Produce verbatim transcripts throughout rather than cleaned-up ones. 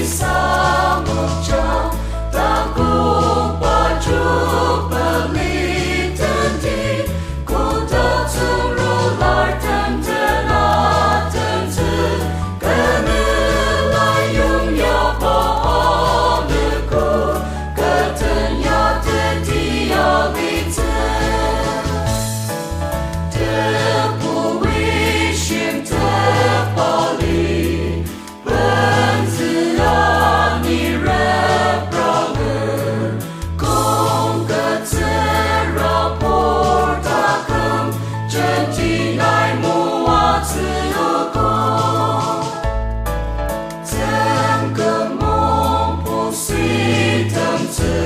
Samokjang, takokba Jubilee tenti, kotak tsüngrulartem tena tentsü, kenela yongyaba aleko, kü ten ya teti alitsü. Tebu wi shimtepali, penzüa ni repranger, kongketsüra pur taküm, jenti nai moatsüogo. Tem kümong pusi temtsü,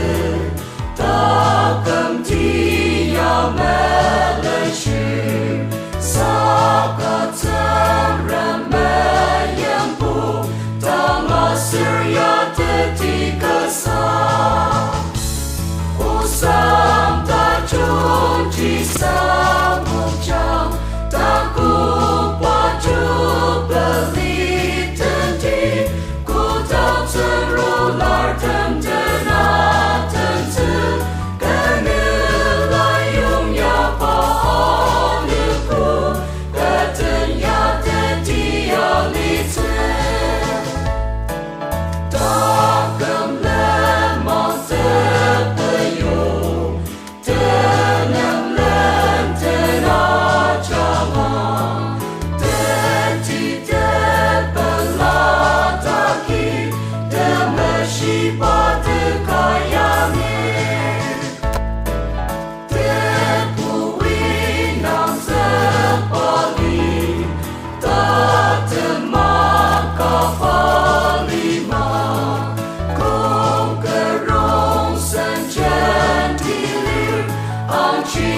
taküm tia melenshir, saka Tsüngrem meyimpu, tanga sür ya teti kasa. Osang tajungji samokjang, takokba Jubilee tenti, kotak tsüngrulartem tena tentsü, kenela yongyaba aleko, kü ten ya teti alitsü. Taküm lenmang tepeyong, tenem lenten ajanga, teti tepela taki, temeshiba teka yangi. Tebu wi nangzükba li, tatema kaba lima, kongkerong senjenti lir, angji